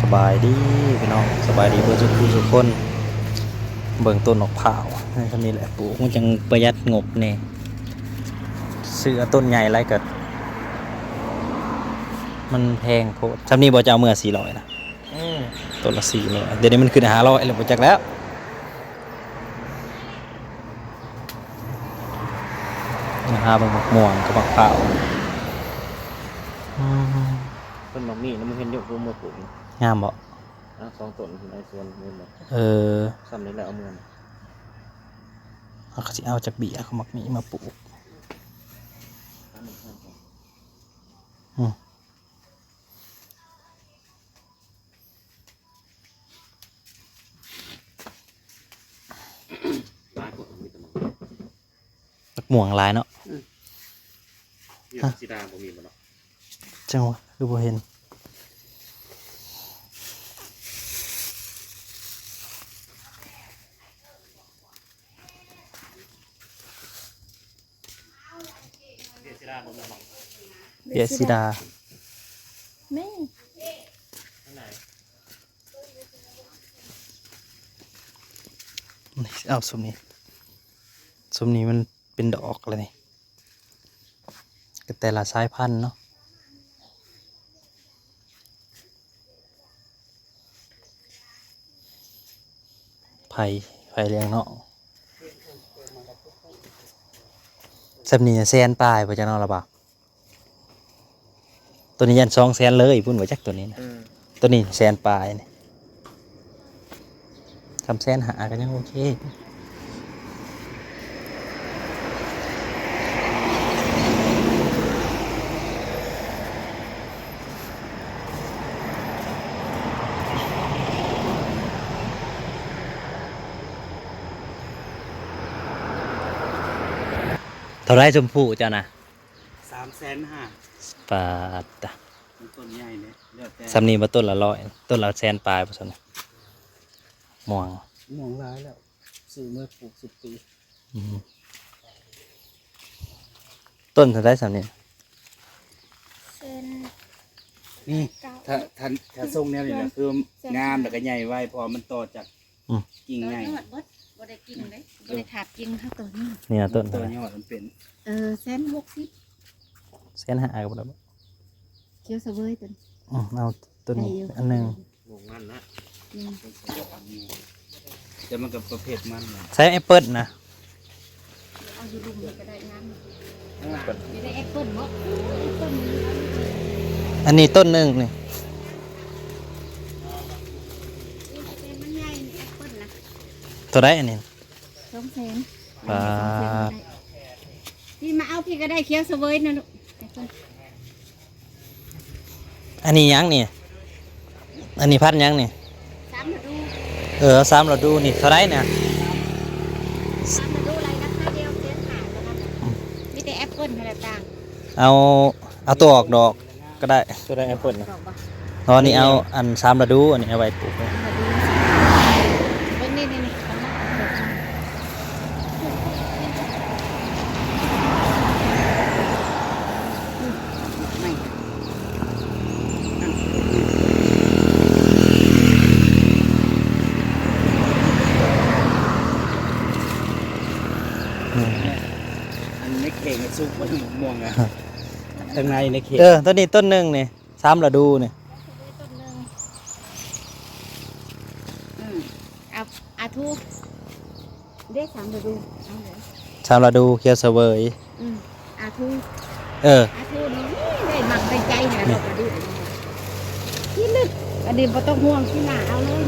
ສະບາຍດີພີ່ນ້ອງ ສະບາຍດີເບິດສູ່ຜູ້ສູ່ຄົນ. ເບິ່ງຕົ້ນໝາກພ້າວ ຊ່ຳນີ້ແຫຼະ ປູກມັນຈັ່ງປະຢັດງົບແດ່. ຊື້ເອົາຕົ້ນໃຫຍ່ຫຼາຍກໍມັນແພງໂພດ. ຊ່ຳນີ້ບໍ່ ຈະເອົາເມືອສີ່ຮ້ອຍນະ? ອືມ ຕົ້ນລະສີ່ຮ້ອຍ ດຽວນີ້ມັນຂຶ້ນຫ້າຮ້ອຍແລ້ວ ບໍ່ຈັກແລ້ວ. ຫາເບິ່ງໝາກມ່ວງກັບໝາກພ້າວ. ອືມ ເພິ່ນໝາກມີ້ນະ ມັນເຫັນຢູ່ ຄືເມືອປູກ ງາມບໍ່? ອ່າ ສອງຕົ້ນໃນສວນ ເຫັນບໍ່? ເອີ ຊ່ຳນີ້ແຫຼະ ເອົາເມືອນະ. ເຮົາກໍຊິເອົາຈັກເບ້ຍ ເອົາໝາກມີ້ມາປູກ. ອືມ ຫຼາຍໂພດ ມີແຕ່ໝາກ ໝາກມ່ວງຫຼາຍເນາະ. ອືມ ຢູ່ ຮະ ສີດາບໍ່ມີບໍ່ເນາະ? ຈັ່ງຫວະ ຄືບໍ່ເຫັນ? ເບ້ຍສີດາບໍ່ມີບໍ່? ເບ້ຍສີດາ ມີ ທາງໃດ? ນີ້ ເອົາ ຊຸມນີ້ ຊຸມນີ້ມັນເປັນດອກແລ້ວນີ້ ກໍແຕ່ລະສາຍພັນເນາະ. ໄຜ່ ໄຜ່ລຽງເນາະ. ຊ່ຳນີ້ແສນປາຍບໍ່ ຈັກເນາະ ລະບໍ່? ໂຕນີ້ຢ້ານສອງແສນເລີຍພຸ້ນ ບໍ່ຈັກໂຕນີ້ນະ. ເອີ ໂຕນີ້ແສນປາຍນີ້. ຄຳແສນຫ້າກໍຍັງໂອເຄ. ເທົ່າໃດຊົມພູເຈົ້ານະ? ສາມແສນຫ້າ. ປາດຕະ ມັນຕົ້ນໃຫຍ່ເດ້ ແລ້ວແຕ່. ຊ່ຳນີ້ບໍ່ ຕົ້ນລະຮ້ອຍ ຕົ້ນລະແສນປາຍບໍ່ຊ່ຳນີ້? ມ່ວງ ມ່ວງຫຼາຍແລ້ວ ຊື້ມາປູກຊຸດປີ. ອືມ ຕົ້ນເທົ່າໃດຊ່ຳນີ້? ແສນ ນີ້ ເກົ້າ ຖ້າ ຖ້າ ຖ້າຊົງແນວນີ້ນະ ຄືງາມ ແລ້ວກໍໃຫຍ່ໄວ ເພາະວ່າມັນຕໍ່ຈາກ ອືມ ກິ່ງໃຫຍ່ ຕໍ່ຍອດເບິດ ບໍ່ໄດ້ກິ່ງເດ້ ບໍ່ໄດ້ຖາກກິ່ງເທົ່າໂຕນີ້. ນີ້ນະຕົ້ນ ຕໍ່ຍອດມັນເປັນ ເອີ ແສນຫົກສິບ. ແສນຫ້າກໍບໍ່ໄດ້ບໍ່? ຂຽວສະເຫວີຍໂຕນີ້. ອືມ ເອົາໂຕນີ້ ໄດ້ຢູ່ ອັນໜຶ່ງ ໝ່ອງມັນນະ. ອືມ ແຕ່ມັນກໍປະເພດມັນນະ. ໃສ່ແອັບເປິ້ນນະ? ເອົາຢູ່ລຸ່ມນີ້ກໍໄດ້ ງາມ. ເອີ ເປັນ ນີ້ໄດ້ແອັບເປິ້ນບໍ່? ໂອ້ຍ ແອັບເປິ້ນນີ້ ອັນນີ້ຕົ້ນໜຶ່ງນີ້ ນີ້ມັນໃຫຍ່ນີ້ ແອັບເປິ້ນນະ. ເທົ່າໃດອັນນີ້? ສອງແສນ. ປາດ ນີ້ມາເອົາພີ້ກໍໄດ້ ຂຽວສະເຫວີຍນະລູກ. ອັນນີ້ຫຍັງນີ້? ອັນນີ້ພັນຫຍັງນີ້? ສາມລະດູ. ເອີ ສາມລະດູນີ້ເທົ່າໃດນະ? ສາມລະດູໄລ່ລາຄາດຽວ ແສນຫ້າເທົ່ານັ້ນ. ອືມ ມີແຕ່ແອັບເປິ້ນເທົ່ານັ້ນຕ່າງ. ເອົາ ເອົາຕົວອອກດອກກໍໄດ້. ຕົວໃດແອັບເປິ້ນນະ? ດອກບໍ່? ອໍ ນີ້ເອົາອັນສາມລະດູ ອັນນີ້ເອົາໄວ້ປູກ. ສາມລະດູ ເບິ່ງນີ້ ນີ້ ນີ້ ອັນໃນເຂ່ງສຸກ ມັນມ່ວງອະ ທາງໃນ ໃນເຂ່ງ. ເອີ ໂຕນີ້ຕົ້ນໜຶ່ງນີ້ ສາມລະດູນີ້. ອືມ ອາ ອາທູເດ້ ສາມລະດູ ເອົາເລີຍ ສາມລະດູ ຂຽວສະເຫວີຍ. ອືມ ອາທູ ເອີ ອາທູນີ້ ໄດ້ມັກໄດ້ໃຈຫັ້ນລະ ດອກລະດູ ທີ່ລຶກ ອັນນີ້ບໍ່ຕ້ອງຫ່ວງ ທີ່ໜ້າເອົາເລີຍ.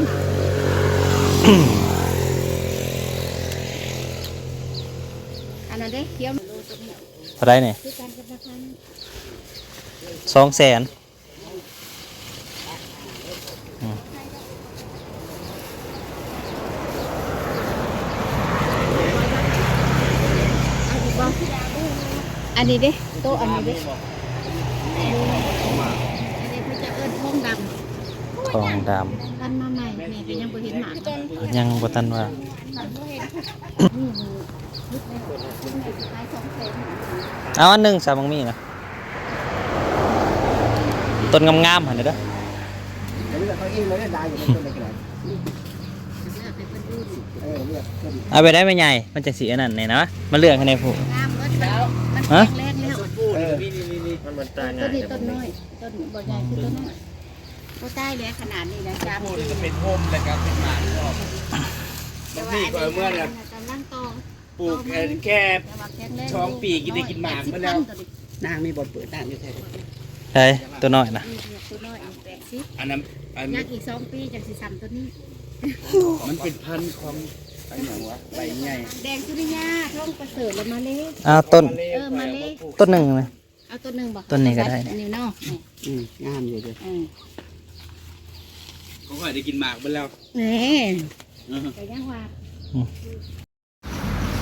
ອັນນັ້ນເດ້ ຂຽວ ເທົ່າໃດນີ້? ຄືກັນກັບລາຄາ ສອງແສນ. ອືມ ອັນນີ້ເດ້ ໂຕອັນນີ້ເດ້ ອັນນີ້ເພິ່ນຈະເອີ້ນທອງດຳ. ທອງດຳ ພັນມາໃໝ່ ແມ່ກໍຍັງບໍ່ເຫັນໝາກ ຍັງບໍ່ທັນວ່າ. ເອົາອັນໜຶ່ງຊະ ມັກມີນະ ຕົ້ນງາມໆຫັ້ນເດີ. ມັນ ເອົາໄປໄດ້ແມ່ໃຫຍ່ ມັນຈັ່ງຊິອັນນັ້ນແດ່ນະ ມາເລືອກໃຫ້ແດ່ຜູ້. ງາມເບິດ ມັນ ມັນ ຮະ? ແຂງແຮງແລ້ວ ເອີ ນີ້ໆໆ ມັນ ມັນຕາຍງ່າຍ ໂຕນີ້ ແຕ່ ຕົ້ນນ້ອຍ ຕົ້ນບໍ່ໃຫຍ່ຄືຕົ້ນນ້ອຍ. ໂອ້ ຕາຍແລ້ວ ຂະໜາດນີ້ແຫຼະ ສາມ ໂອ້ ນີ້ກໍເປັນຮົ່ມ ແລ້ວກໍເປັນໝາກ ແຕ່ວ່າອັນນີ້ກໍເອົາເມືອແລ້ວ ກຳລັງຕໍ່ ປູກແຄ່ ແຕ່ວ່າແຂງແຮງ ສອງປີ ກິນໄດ້ກິນໝາກໝົດແລ້ວ. ນາງມີບ່ອນເປີດ ນາງຢູ່ແທ້ ໃສ ໂຕນ້ອຍນະ? ໂຕນ້ອຍແປດສິບ ອັນນັ້ນ ອັນ ຍັງອີກສອງປີຈັ່ງຊິສ່ຳໂຕນີ້. ມັນເປັນພັນຂອງ ອັນຫຍັງວະ ໃບໃຫຍ່ ແດງສຸລິຍາ ທອງປະເສີດ ແລ້ວມາເລ. ອ້າວ ຕົ້ນ ເອີ ມາເລ ຕົ້ນໜຶ່ງນະ. ເອົາຕົ້ນໜຶ່ງບໍ່? ຕົ້ນນີ້ກໍໄດ້ ອັນນີ້ເນາະ ອືມ ງາມຢູ່ເດ້. ເອີ ຂອງຂ້ອຍໄດ້ກິນໝາກເບິດແລ້ວ ນີ້ ເອີ ກໍຍັງວ່າ ອືມ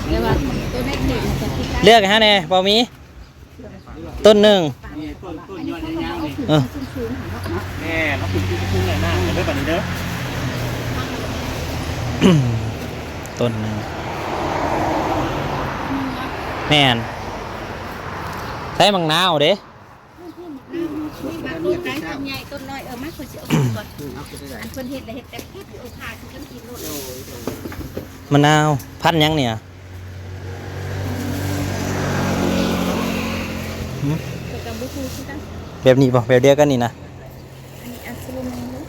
ແຕ່ວ່າໂຕໃນເຂດມັນຈະຄືກັນ. ເລືອກໃຫ້ເຮົາແດ່ ບໍ່ມີ ຕົ້ນໜຶ່ງ ນີ້ຕົ້ນ ຕົ້ນຍອດຍາວໆນີ້ ເອີ ສູງໆຫັ້ນເນາະ ແມ່ນ ເຮົາປູກຢູ່ສູງໆແຫຼະນະ ເດີ ບັດນີ້ເດີ ຕົ້ນໜຶ່ງ ແມ່ນ ໃສ່ໝາກນາວເດ້. ມີໝາກໂກດໄດ້ ຕົ້ນໃຫຍ່ຕົ້ນນ້ອຍ ເອີ ມາ ຂ້ອຍຊິເອົາຂຶ້ນກ່ອນ. ອັນເພິ່ນເຮັດລະເຮັດແຕ່ເຮັດຢູ່ ເອີ ຜ່າຄືກັນກິນໂລດ. ມະນາວພັນຫຍັງນີ້ນະ? ຫື? ຂ້ອຍກໍບໍ່ຮູ້ຄືກັນ. ແບບນີ້ບໍ່? ແບບດຽວກັນນີ້ນະ? ອັນນີ້ອັນສະໂລແມນເນາະ.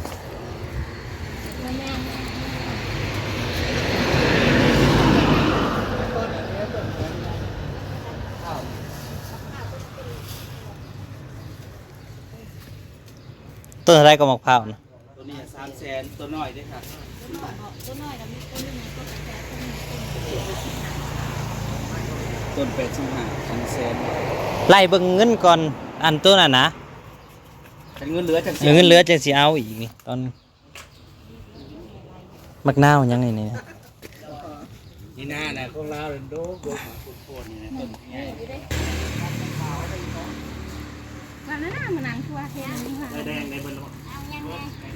ຕົ້ນເທົ່າໃດກໍໝາກພ້າວນະ? ໂຕນີ້ສາມແສນ ໂຕນ້ອຍເດ້ຄ່ະ. ໂຕນ້ອຍເນາະ ໂຕນ້ອຍນະມີໂຕໜຶ່ງ ໂຕກະແສ ໂຕໜຶ່ງ ໂຕໜຶ່ງ ໂຕແປດສິບຫ້າ ສອງແສນ. ໄລ່ເບິ່ງເງິນກ່ອນ ອັນໂຕນັ້ນນະ ຄັນເງິນເຫຼືອຈັ່ງຊິ ເງິນເຫຼືອຈັ່ງຊິເອົາອີກນີ້ ຕອນ ໝາກນາວຫຍັງນີ້ນະ? ນີ້ນານະ ຂອງລາວໂດກໆ ໂດກໂພດນີ້ນະ ຕົ້ນໃຫຍ່. ວ່ານັ້ນນະ ມານັ່ງຄົວແທ້ນີ້ວ່າ ເອີ ແດງໄດ້ເບິດແລ້ວ. ເອົາຫຍັງແດ່?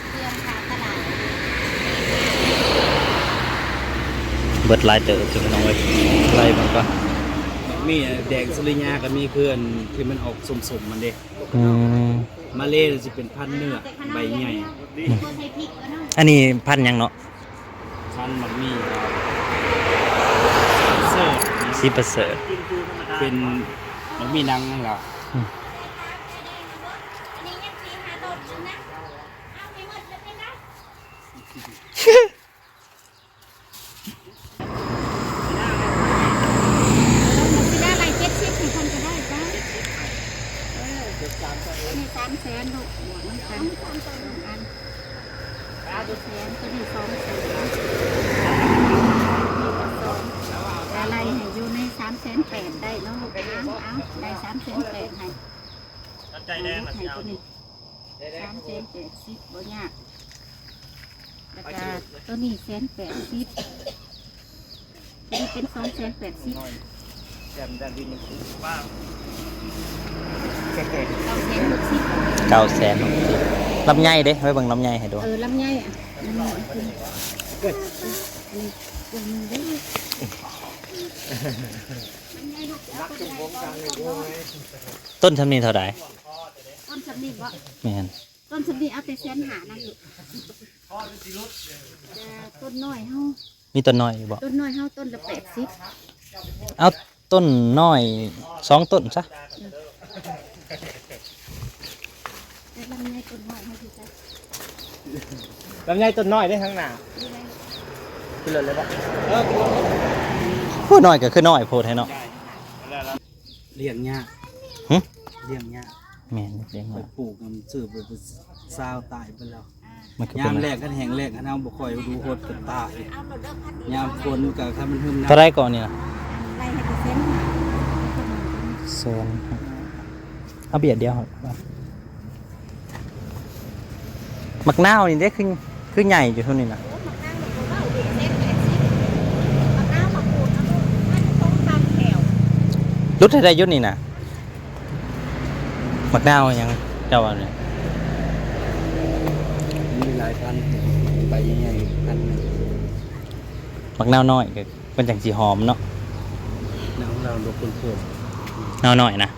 ເຄື່ອງຂາຍຕະຫຼາດ ເບິດຫຼາຍເຕີບ ພີ່ນ້ອງເອີຍ ໄລ່ເບິ່ງກ່ອນ. ມີແດງສຸລິຍາກໍມີ ຄືອັນທີ່ມັນອອກສົ້ມໆ ມັນເດ້. ອືມ ມາເລຊິເປັນພັນເນື້ອໃບໃຫຍ່. ອືມ ອັນນີ້ພັນຫຍັງເນາະ? ພັນໝາກມີ ສີປະເສີດ ເປັນໝາກມີໜັງຫັ້ນລະ. ອືມ ຊິໄດ້ໄລ່ເຈັດສິບໃຫ້ເພິ່ນກໍໄດ້ຈ້າ. ເອີ ອັນນີ້ສາມແສນລູກ ບວກນຳກັນ ອັນສາມແສນ ໂຕນີ້ສອງແສນ ນີ້ກໍສອງ ກໍໄລ່ໃຫ້ຢູ່ໃນສາມແສນແປດໄດ້ເນາະລູກ. ເອົາ ເອົາ ໄດ້ສາມແສນແປດໃຫ້ ໃຫ້ໂຕນີ້ ສາມແສນແປດສິບ ບໍ່ຍາກ. ແລ້ວກະໂຕນີ້ແສນແປດສິບ ໂຕນີ້ເປັນສອງແສນແປດສິບ ເກົ້າແສນຫົກສິບ ເກົ້າແສນຫົກສິບ. ລຳໄຍເດ້ ໄວ້ເບິ່ງລຳໄຍໃຫ້ດູ. ເອີ ລຳໄຍ ອັນນີ້ ອັນນີ້ ອັນນີ້ເຄື່ອງໜຶ່ງເດ້. ຕົ້ນຊ່ຳນີ້ເທົ່າໃດ? ຕົ້ນຊ່ຳນີ້ບໍ່? ແມ່ນ. ຕົ້ນຊ່ຳນີ້ເອົາແຕ່ແສນຫ້ານະລູກ. ແຕ່ຕົ້ນນ້ອຍເຮົາ ມີຕົ້ນນ້ອຍຢູ່ບໍ່? ຕົ້ນນ້ອຍເຮົາຕົ້ນລະແປດສິບ. ເອົາຕົ້ນນ້ອຍສອງຕົ້ນຊະ. ເອີ ແຕ່ລຳໄຍຕົ້ນນ້ອຍເຮົາຢູ່ໃສ? ລຳໄຍຕົ້ນນ້ອຍເດ້ ທາງໜ້າ. ຂຶ້ນລົດເລີຍບໍ່? ເອີ ຂຶ້ນລົດ. ໂອ້ ນ້ອຍກໍຄືນ້ອຍໂພດແທ້ເນາະ. ລ້ຽງຍາກ. ຫຶ? ລ້ຽງຍາກ. ແມ່ນ ລ້ຽງຍາກ. ໄປປູກນຳຊື້ໄປຊາວຕາຍເບິດແລ້ວ. ມັນຄື ຍາມແລ້ງຄັນແຫ້ງແລ້ງ ຄັນເຮົາບໍ່ຄ່ອຍດູຫົດກໍຕາຍ. ຍາມຝົນກໍ ຄັນມັນຫຶມໜັກ. ເທົ່າໃດເກາະນີ້ນະ? ໄລ່ໃຫ້ເປີເຊັນ ແສນ. ເອົາບຽດດຽວ. ໝາກນາວນີ້ເດ້ ຄື ຄືໃຫຍ່ຢູ່ເທົ່ານີ້ນະ. ໂອ້ ໝາກນາວນີ້ບໍ່ເວົ້າເດ້ ແສນແປດສິບ. ໝາກນາວໝາກກູດນະລູກ ມັນຂອງຕ່າງແຖວ. ຫຼຸດໃຫ້ໄດ້ຢູ່ນີ້ນະ. ໝາກນາວຫຍັງເຈົ້າວ່ານີ້? ມີຫຼາຍພັນ ໃບໃຫຍ່ໆ ພັນໜຶ່ງ. ໝາກນາວນ້ອຍກໍ ມັນຈັ່ງຊິຫອມເນາະ. ນາວຂອງລາວບໍ່ຄົນໂພດ ນາວນ້ອຍນະ.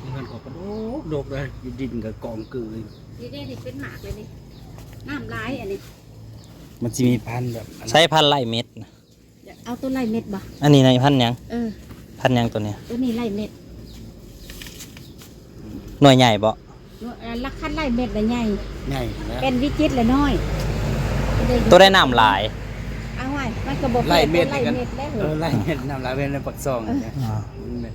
ນີ້ມັນ ດອກ ດອກໄດ້ ຢູ່ດິນກໍກອງກືຢູ່. ນີ້ເດ້ ນີ້ເປັນໝາກເລີຍນີ້ ນ້ຳຫຼາຍອັນນີ້. ມັນຊິມີພັນແບບ ໃຊ້ພັນໄລ່ເມັດນະ. ເອົາໂຕໄລ່ເມັດບໍ່? ອັນນີ້ນະ ພັນຫຍັງ? ເອີ ພັນຫຍັງໂຕນີ້? ໂຕນີ້ໄລ່ເມັດ. ໜ່ວຍໃຫຍ່ບໍ່? ເອີ ລະຄັນໄລ່ເມັດລະໃຫຍ່ ໃຫຍ່ແລ້ວ ເປັນວິຈິດລະນ້ອຍ. ໂຕໃດນ້ຳຫຼາຍ? ເອົາໄວ້ ມັນກໍບໍ່ແມ່ນ ໄລ່ເມັດ ໂຕໄລ່ເມັດແລ້ວ. ເອີ ໄລ່ເມັດ ນ້ຳຫຼາຍເປັນໃນປາກຊ່ອງ. ເອີ ເອີ ເມັດ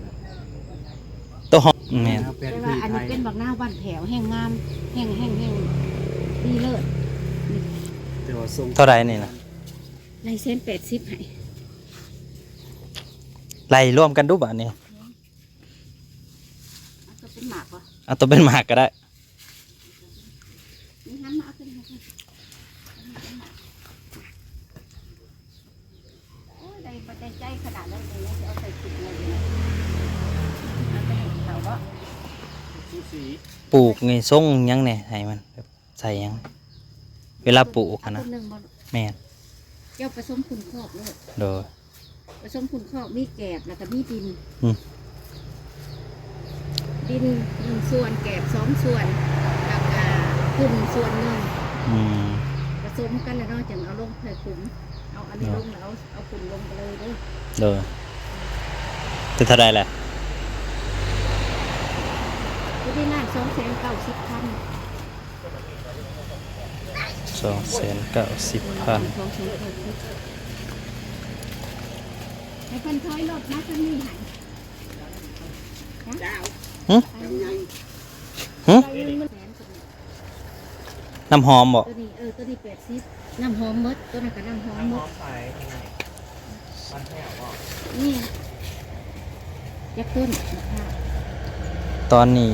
ໂຕຫອມ ແມ່ນ ແຕ່ວ່າອັນນີ້ເປັນບັກນາວບ້ານແພ້ວ ແຮງງາມ ແຮງ ແຮງ ແຮງດີເລີດ. ນີ້ ແຕ່ວ່າຊົງ ເທົ່າໃດນີ້ນະ? ໄລ່ແສນແປດສິບໃຫ້ ໄລ່ລວມກັນດູບາດນີ້. ເອົາໂຕເປັນໝາກບໍ່? ເອົາໂຕເປັນໝາກກໍໄດ້. ນີ້ຫັ້ນມາເອົາໂຕນີ້ກ່ອນ. ໂອ້ຍ ໄດ້ບໍ່ໄດ້ໃຈຂະໜາດນັ້ນເລີຍ ຍັງຊິເອົາໃສ່ຖົງເລີຍ. ເອົາໄປໃຫ້ເຂົາບໍ່? ປູກນີ້ຊົງຫຍັງແດ່ ໃຫ້ມັນແບບໃສ່ຫຍັງ ເວລາປູກຫັ້ນນະ? ເອົາຕົ້ນໜຶ່ງບໍ່? ແມ່ນ ເຈົ້າປະສົມຝຸ່ນຄອກໂລດ. ໂດຍ ປະສົມຝຸ່ນຄອກ ມີແກບ ແລ້ວກໍມີດິນ. ອືມ ດິນໜຶ່ງສ່ວນ ແກບສອງສ່ວນ ແລ້ວກໍຝຸ່ນສ່ວນໜຶ່ງ. ອືມ ປະສົມກັນແລ້ວເນາະ ຈັ່ງເອົາລົງໃສ່ຂຸມ. ເອົາອັນນີ້ລົງແລ້ວ ເອົາ ເອົາຝຸ່ນລົງໄປເລີຍເດີ. ໂດຍ ເປັນເທົ່າໃດລະ? ໂຕນີ້ລ້ານສອງແສນເກົ້າສິບພັນ. ສອງແສນເກົ້າສິບພັນ. ໃຫ້ເພິ່ນຖອຍລົດມາທາງນີ້ຫັ້ນ. ຫຶ? ຫຶ? ນ້ຳຫອມບໍ່? ໂຕນີ້ ເອີ ໂຕນີ້ແປດສິບ ນ້ຳຫອມໝົດ ໂຕນັ້ນກໍນ້ຳຫອມໝົດ. ນີ້ຈັກຕົ້ນ? ຕອນນີ້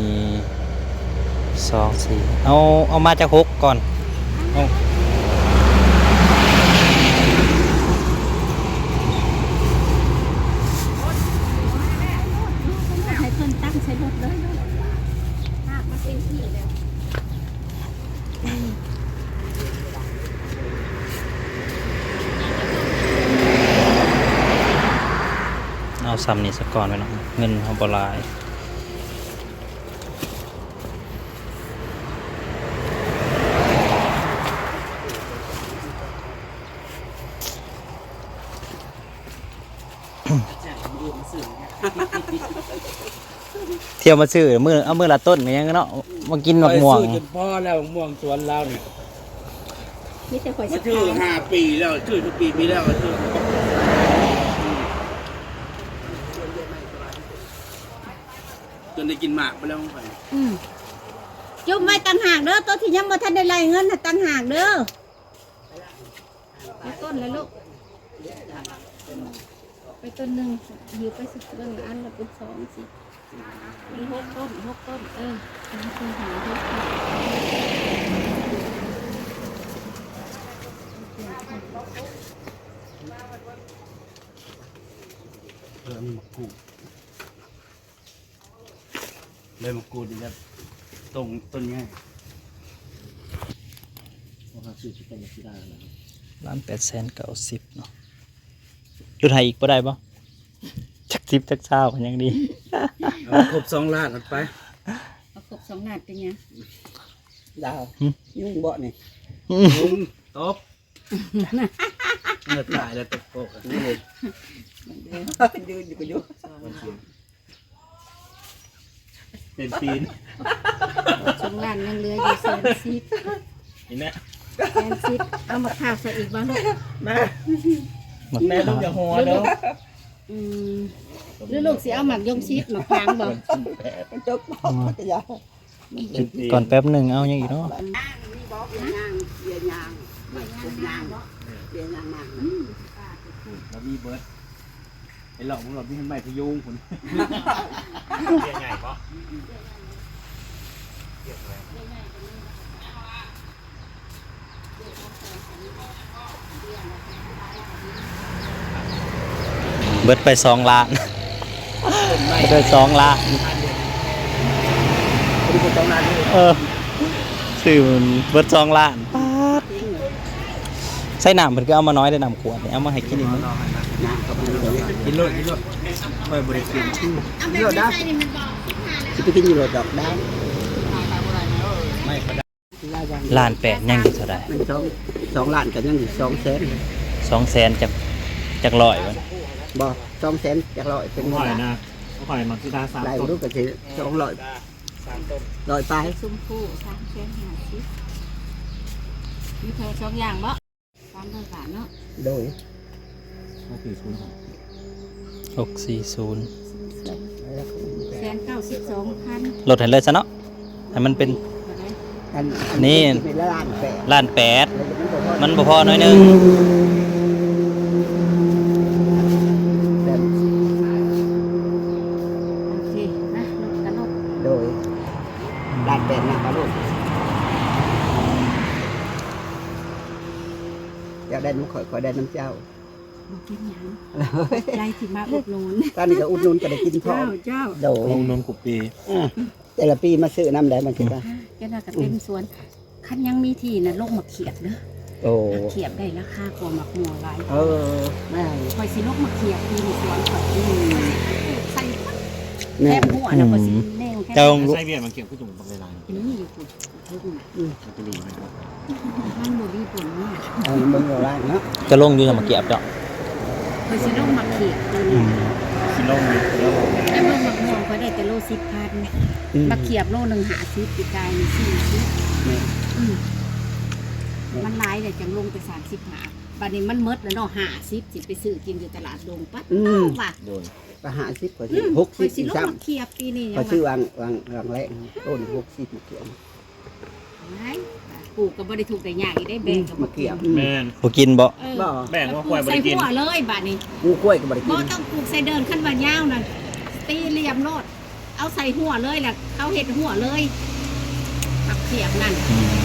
ສອງ ສີ່ ເອົາ ເອົາມາຈັກຫົກກ່ອນ. ເອົາ ໃຫ້ເພິ່ນຕັ້ງໃສ່ລົດເລີຍ ລາກມາເຕັມທີ່ແລ້ວ. ເອົາສ່ຳນີ້ສາກ່ອນໄວ້ເນາະ ເງິນເຮົາບໍ່ຫຼາຍ. ທ່ຽວມາຊື້ ມື້ ເອົາມື້ລະຕົ້ນກໍຍັງເນາະ ມາກິນໝາກມ່ວງ. ຂ້ອຍຊື້ຈົນພໍແລ້ວ ໝາກມ່ວງສວນລາວນີ້ ມີແຕ່ຂ້ອຍ ມາຊື້ຫ້າປີແລ້ວ ຊື້ທຸກປີ ປີແລ້ວກໍຊື້ ຈົນໄດ້ກິນໝາກໄປແລ້ວຂອງຂ້ອຍ. ອືມ ຈຸ່ມໄວ້ຕ່າງຫາກເດີ ໂຕທີ່ຍັງບໍ່ທັນໄດ້ໄລ່ເງິນນະ ຕ່າງຫາກເດີ. ເອົາຕົ້ນລະລູກ ໄປຕົ້ນໜຶ່ງ ຫິ້ວໄປຊິ ເບິ່ງອັນລະເປັນສອງ ສີ່ ມີຫົກຕົ້ນ ຫົກຕົ້ນ ເອີ ສອງ ສີ່ ຫ້າ ຫົກ ເອີ ມີໝາກກູດ. ໃບມະກູດນີ້ແບບຕົ້ນ ຕົ້ນໃຫຍ່ ວ່າເຮົາຊື້ຊິໄປຢາກຊິໄດ້ແລ້ວ ລ້ານແປດແສນເກົ້າສິບເນາະ. ຫຼຸດໃຫ້ອີກບໍ່ໄດ້ບໍ່? ຈັກສິບຈັກຊາວກໍຍັງດີ. ເອົາໃຫ້ຄົບສອງລ້ານ ເອົາໄປ ເອົາຄົບສອງລ້ານເປັນຫຍັງ? ດາວ ຫຶ? ຍຸງບໍ່ນີ້? ຫືມ ຍຸງຕົບ. ເອີ ຕາຍແລ້ວ ຕົກໂປກ ນີ້ ຢືນຢູ່ກໍຢູ່ ເປັນຕີນ. ສອງລ້ານຍັງເຫຼືອຢູ່ແສນສິບ ນີ້ນະ ແສນສິບ. ເອົາໝາກພ້າວໃສ່ອີກບໍ່ລູກ? ມາ ແມ່ລູກຢ່າຫົວເດີ. ອືມ ຫຼືລູກຊິເອົາໝາກຍົມຊີດ ໝາກພາງບໍ່? ມັນຕົກບໍ່ ມັນກໍຢ່າ ຄິດກ່ອນແປັບໜຶ່ງ ເອົາຫຍັງອີກເນາະ? ລະມີເບິດ ໄປເລາະເບິ່ງລະມີໄມ້ພະຍຸງພຸ້ນ ເບຍໃຫຍ່ບໍ່? ເບິດໄປສອງລ້ານ ເບິດໄປສອງລ້ານ ເອີ ຊື້ເບິດສອງລ້ານ. ປາດ ໃສ່ນ້ຳເພິ່ນຄືເອົາມາໜ້ອຍເດ້ ນ້ຳຂວດນີ້ ເອົາມາໃຫ້ກິນອີກມື້ ກິນໂລດ ກິນໂລດ ຂ້ອຍບໍ່ໄດ້ກິນ ກິນໂລດດາ. ຊິໄປກິນຢູ່ລົດດອກດາວ. ລ້ານແປດຍັງຢູ່ເທົ່າໃດ? ມັນສອງ ສອງລ້ານກໍຍັງຢູ່ສອງແສນ. ສອງແສນຈັກ ຈັກຮ້ອຍວະ? ບໍ່ ສອງແສນຈັກຮ້ອຍ ເປັນເງິນບາດ. ຂ້ອຍນະ ຂ້ອຍມັກສິດາສາມ ໄລ່ ຕົ້ນ ຮູ້ກໍຊິສອງຮ້ອຍ ຮ້ອຍປາຍ. ຊົມພູສາມແສນຫ້າສິບ ມີເທົ່າສອງຢ່າງບໍ່? ສາມຮ້ອຍບາດເນາະ. ໂດຍ ຫົກສີ່ສູນ ຫົກສີ່ສູນ ແສນເກົ້າສິບສອງພັນ. ລົດໃຫ້ເລີຍຊະເນາະ ໃຫ້ມັນເປັນ ອັນ ອັນນີ້ ນີ້ ເປັນລ້ານແປດ ລ້ານແປດ ມັນບໍ່ພໍໜ້ອຍໜຶ່ງ. ໂອເຄນະ ລົດກະລົດ. ໂດຍ ລ້ານແປດນະ ກະລົດ. ຢາກໄດ້ນຳຂ້ອຍ ຂ້ອຍໄດ້ນຳເຈົ້າ. ບໍ່ເປັນຫຍັງ ຂອບໃຈທີ່ມາອຸດໜູນ. ຕອນນີ້ກໍອຸດໜູນກໍໄດ້ກິນພ້ອມ. ເຈົ້າ ເຈົ້າ ໂດຍ ອຸດໜູນຄຸປີ. ເອີ ແຕ່ລະປີມາຊື້ນຳໄດ້ ມັນຊິວ່າ ອ່າ ຈັ່ງນັ້ນກໍເຕັມສວນ. ຄັນຍັງມີທີ່ນະ ລົງໝາກຂຽບເດີ. ໂອ້ ໝາກຂຽບໄດ້ລາຄາກວ່າໝາກມ່ວງຫຼາຍ. ເອີ ແມ່ນ ຂ້ອຍຊິລົງໝາກຂຽບປີນີ້ ສວນຂ້ອຍ ອືມ ຂ້ອຍຊິປູກໃສ່ໝົດ. ແມ່ນ ແຄມຫົວນະ ອືມ ຂ້ອຍຊິແນວແຄມ. ເຈົ້າ ໃຊ້ວຽກໝາກຂຽບຄືຈັ່ງບັກຫຼາຍໆ ນີ້ຢູ່ພຸ້ນ. ອືມ ມັນຈະດີໄໝ? ມັນບໍ່ມີຜົນມາກ. ເອີ ມັນບໍ່ວ່າງເນາະ. ຈະລົງຢູ່ນຳໝາກຂຽບເຈົ້າ. ຂ້ອຍຊິລົງໝາກຂຽບຕົວນີ້. ອືມ ຊິລົງຢູ່ ແຕ່ເບິ່ງໝາກມ່ວງຂ້ອຍໄດ້ແຕ່ໂລສິບພັນ. ອືມ ໝາກຂຽບໂລໜຶ່ງຫ້າສິບ ປີກາຍນີ້ສີ່ສິບ. ແມ່ນ ອືມ ມັນຫຼາຍແລ້ວຈັ່ງລົງໄປສາມສິບຫ້າ. ບັດນີ້ມັນໝົດແລ້ວເນາະ ຫ້າສິບ ຊິໄປຊື້ກິນຢູ່ຕະຫຼາດດົງ. ປັດ ອືມ ເອົາວ່າ ໂດຍ ກໍຫ້າສິບ ຂ້ອຍຊື້ ອືມ ຫົກສິບ ຂ້ອຍຊິລົງ ຊ້ຳ ໝາກຂຽບປີນີ້. ຂ້ອຍຊື້ຫວ່າງ ຫວ່າງ ຫວ່າງແລງ ຕົ້ນຫົກສິບໝາກຂຽບ. ຫາຍ ປູກກໍບໍ່ໄດ້ທຸກໄດ້ຍາກອີກເດ້ ແບ່ງກໍບໍ່ກິນ. ອືມ ໝາກຂຽບ ອືມ ແມ່ນ ບໍ່ກິນບໍ່? ເອີ ແບ່ງວ່າຂ້ອຍບໍ່ໄດ້ກິນ ໃສ່ຫົວເລີຍບາດນີ້. ປູກກ້ວຍກໍບໍ່ໄດ້ກິນ. ບໍ່ຕ້ອງປູກໃສ່ເດີ່ນ ຄັນວ່າຍາວນັ້ນ ຕີຫຼ່ຽມໂລດ ເອົາໃສ່ຫົວເລີຍ ແລ້ວເຂົາເຮັດຫົວເລີຍ ໝາກຂຽບນັ້ນ. ອືມ